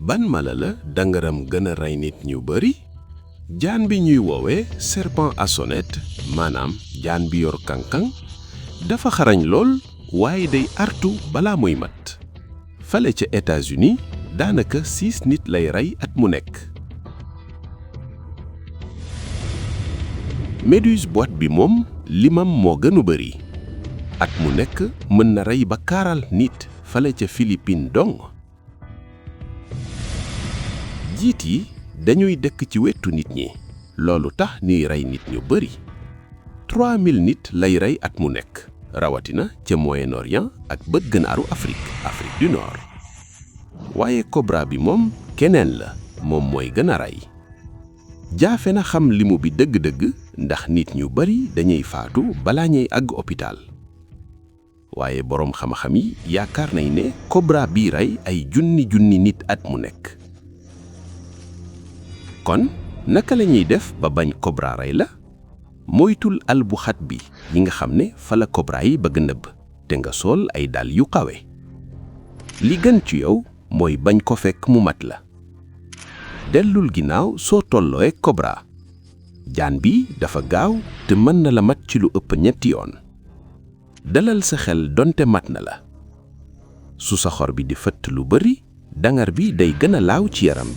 ban mala la dangaram gën a rey nit ñu bari? jaan bi ñuy woowee serpent à sonnette maanaam jaan bi yor kankang dafa xarañ lool waaye day artu balaa muy mat. fale ca États-Unis daanaka 6 nit lay rey at mu nekk. méduse boîte bi moom limam moo gën a bari at mu nekk mën na rey ba 40 nit fale ca Philippines dong. jiit yi dañuy dëkk ci wetu nit ñi loolu tax ñuy rey nit ñu bari 3000 nit lay rey at mu nekk rawatina ca Moyen-Orient ak bët gànnaaru Afrique du Nord. waaye cobra bi moom keneen la moom mooy gën a rey. jaafe na xam limu bi dëgg-dëgg ndax nit ñu bari dañuy faatu balaa ñuy àgg hôpital. waaye boroom xam-xam yi yaakaar nañ ne cobra bii rey ay junni nit at mu nekk. kon naka la ñuy def ba bañ cobra rey la? moytul àll bu xat bi yi nga xam ne fa la cobra yi bëgg nëbb te nga sol ay dàll yu kawe. li gën ci yow mooy bañ ko fekk mu mat la. dellul ginnaaw soo tollooy cobra. jaan bi dafa gaaw te mën na la mat ci lu ëpp 3 yoon. dalal sa xel donte mat na la. su sa xor bi di fëtt lu bari dangar bi day gën a laaw ci yaram bi.